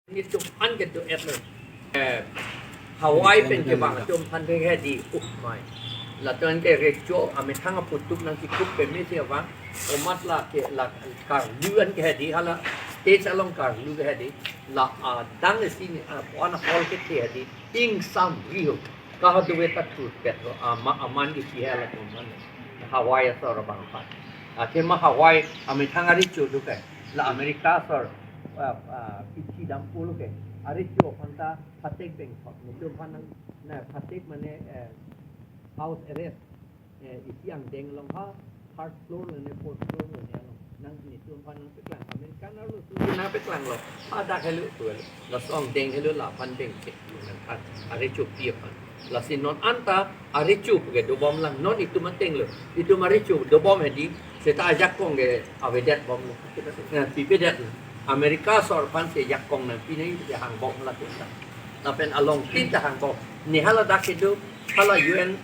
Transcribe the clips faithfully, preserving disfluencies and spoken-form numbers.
Netum an kedo-et lo. Eh, Hawaii pen kevang atum aphan ke hedi, oh my. Latum ke recho, amethang aputhak nangkekup peme si abang. Omat la ke la karlu an ke hedi, hala stage along karlu ke hedi. La adang isi ni, ah, on hall kethe hedi. Ingsam riho. Kahadu ve ta thurpet ho. Ama, aman isi hala tuman. Hawaii asor abang aphan. Athema Hawaii amethang arecho do kai. La America asor, ah, ah, isi dampo lo ke. Arecho aphan ta phatek bengthot. Netum aphan nang, na phatek mane, eh, house arrest. Eh, isi angdeng along ha, third floor lo ne fourth floor lo ne along. Nang netum aphan nangpeklang. American arloso nangpeklanglo. Hadak helo tu helo. Laso angdeng helo laphan bengchek. Nang kan. Arecho pi aphan. Lasi non anta arecho ke dobom lang. Non itum ateng lo. Itum arecho dobom hedi. Seta ajakong ke avedet bomlo. Na pipedet lo. America asor aphan si ajakong nangpi nangji hangbom la kita. Lapen along tin ta hangbom. Ne hala dak kedo, hala U N,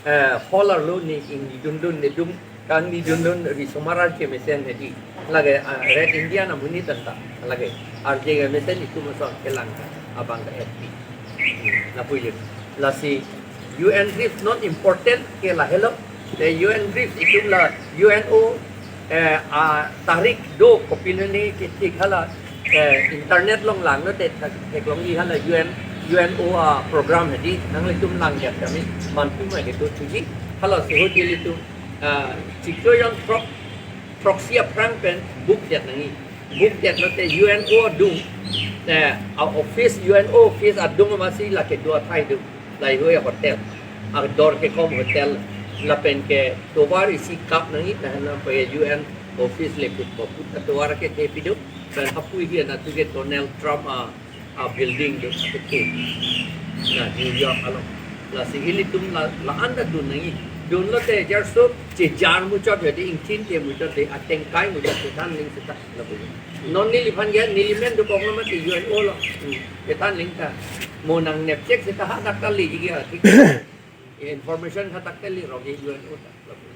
eh, hall arlo ne ingni dundun, netum kangni dundun, risomar arje mesen hedi. Lake, ah, Red Indian amonit anta. Lake, arje mesen itum ason kelang ta. Abang ta F P. Hmm, lapu yun. Lasi U N brief non important ke lahelo. Te U N brief itum la U N O, eh, a tarik do kopiloni ke thik hala, eh, internet along langlo te thak theklongji hala U N, U N O a program hedi nanglitum lang ya kami mantu ma kedo thuji hala sehut ilitum, ah, chiklo jon throk, throksi aphrang pen book det nangji. Book det lo te U N O adung, eh, a office U N O office adung masi lake do athai do. Laheihui hotel. Ador kekom hotel lapen ke tovar isi kap nangji, lahenlo pe U N office le kut po kut atovar kethe pido. Pen hapui dia natu ke Donald Trump a, a building do kethe. Na New York along. Lasi ilitum la, la-an ta dun nangji. Dunlo te jarso chejar muchot jadi ingthin ke muchot de atengkai muchot de than ning seta. Lapu. Non neliphan ke neli men dokok lo mati U N O lo. Hmm. Kethan ling ta. Mo nangnepchek seta hadak kali jigi atik. Information hadak kali rogi U N O ta. Lapu.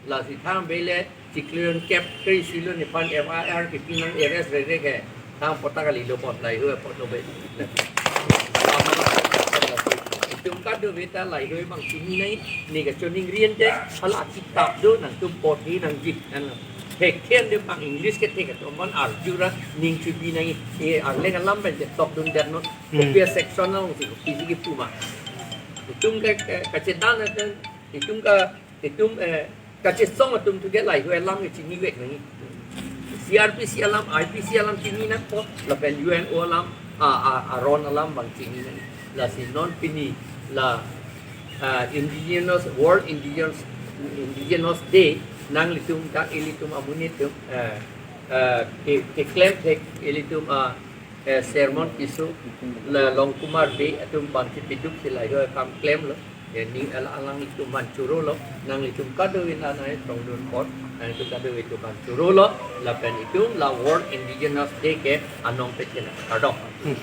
Lasi thang bele chiklo jon kep kre isi lo nephan F I R kipi nang arrest rere ke. Thang pota kali lo pot laheihui pot lo be. Itum kadokave ta laheihui abang chini nai, ne kachoningri ante hala kitap do nangtum pot hi nangji. Nang Thek thian de bang English ke thek atum aphan arjura ning chibi nangji, eh, arleng alam pen chetok dundet non. Hmm. Kopi a section along si kopi si kipu ma. Itum ke, ke, kachedan atum, itum ke, itum, eh, kachesong atum tu ke laheihui alam ke chinivek nangji. C R P C alam, I P C alam chini nangpo, lapen U N O alam, a, a, aron alam abang chini nangji. Lasi non pini la, ah, Indigenous, World Indigenous, Indigenous Day, nanglitum ta ilitum amonit atum, eh, eh, ke, keklem thek ilitum, ah, eh, sermon keso, la Longkumar Bey atum abang si piduk si laheihui akam klemlo. Eh, ni ala alanglitum aphan chorolo, nanglitum kadokave nanai tongdun apot, nanglitum kadokave atum aphan chorolo, lapen itum la World Indigenous Day ke anong pechen kardom. Hmm.